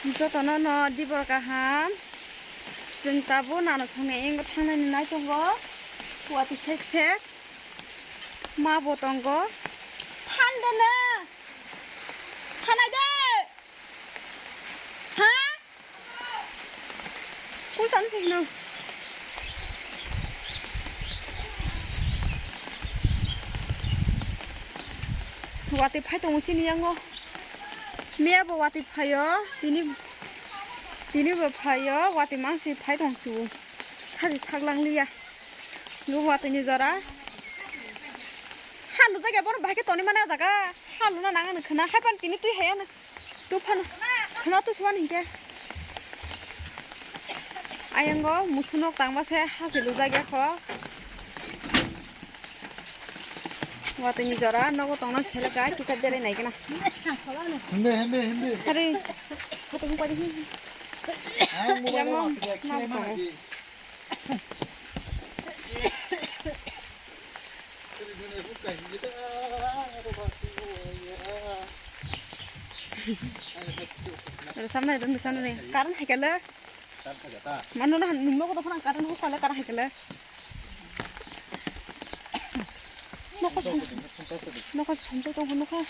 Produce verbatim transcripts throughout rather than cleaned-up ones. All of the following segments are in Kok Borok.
Jotono no dibor kaham. Chwng tabuk nano songni engko thangnani nai tongo. Watwi sek sek. Ma bo tongo. Than de no. Thanai de. Ha? Kul tan se no. Watwi phai tongo chini yango. Miya bo watwi phaio. Tini, tini bo phaio. Watwi mangsi phai tong su. Thaji thak lang liya. Nung watwi ni jora. Ha lujak ya bono bahai ke toni mana jaga. Ha luna nang ani khna. Hai pan tini twi hai ano. Tu phano khwna tu suan hinkhe. Ayango musunok tangma se hasi lujak ya kho. Watwi ni jora nogo tongna selek gai kisa berai nai gana. Hindi, hindi, hindi. Hari satu padi hi. Ang mobile Yang mo, ma tongo. Samna itu misalnya nih, karena hekele. Manu nah nunggu kau tuh karena karena hekele. Nokha som-, nokha somjak tongkha nokha.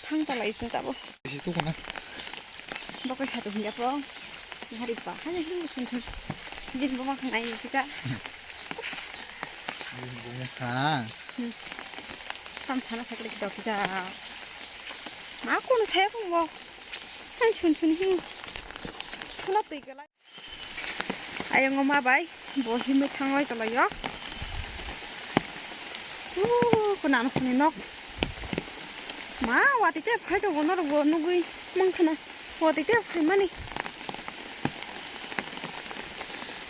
Thang talai sing tabo. Isi tu kena. Bokoi satu hingga po. Hari pa, hanya hingga sungkun. Din boma khanai kita. Din boma kha. Hmm. Tam sana sakit kita kita. Ma kono saya pun bo. Kan sun sun hing. Kuna tui kala. Ayang ma bai bo himwi thangwi tonglaio. Uuu, kunano khani nok. Ma, watwi te phai tongo norok bo nugwi mankha na. Watwi te phaimani.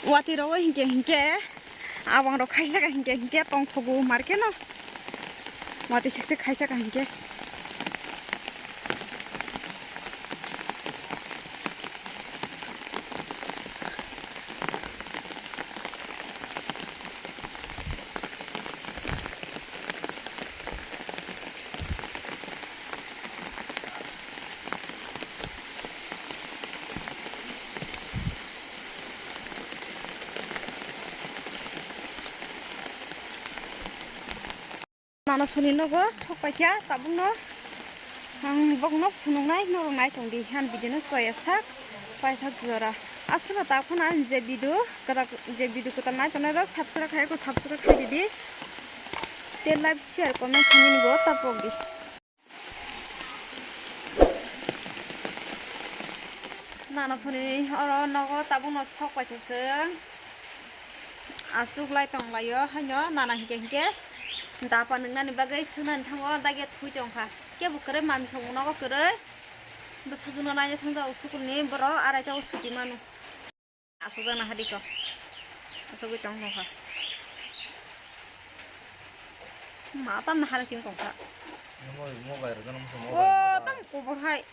Watwi rogo hinkhe hinkhe. Abang rok khaisa ka hinkhe hinkhe tongthogo market no. Watwi sekse khaisa ka hinkhe. Nana soni nogo sok paikha tabukno ang bokno phunuknai norok nai tongdi han video no choya sak paithak jora aswkno tabukno ang je video kwtal je video kwtal nai tongnai rok subscribe khai ko subscribe khai didi te like share comment khaimani bo tapokdi. Nana soni oro nogo tabukno sok paisa chwng aswk lai tong laio haino nana hinkhe hinkhe dapa nwngnani bagwi swnani thango dagya thwi tongkha kebo kwrwi mami songmo nogo kwrwi bwsajwkno naina thangjago school ni borok arai tabuk suti mano. Asukjakna hadi ko. Asugwi tong tongkha. Ma tamna hali ting tongkha. Mobile, mobile rwjana musa mobile, O mobile. Tam kubur hai.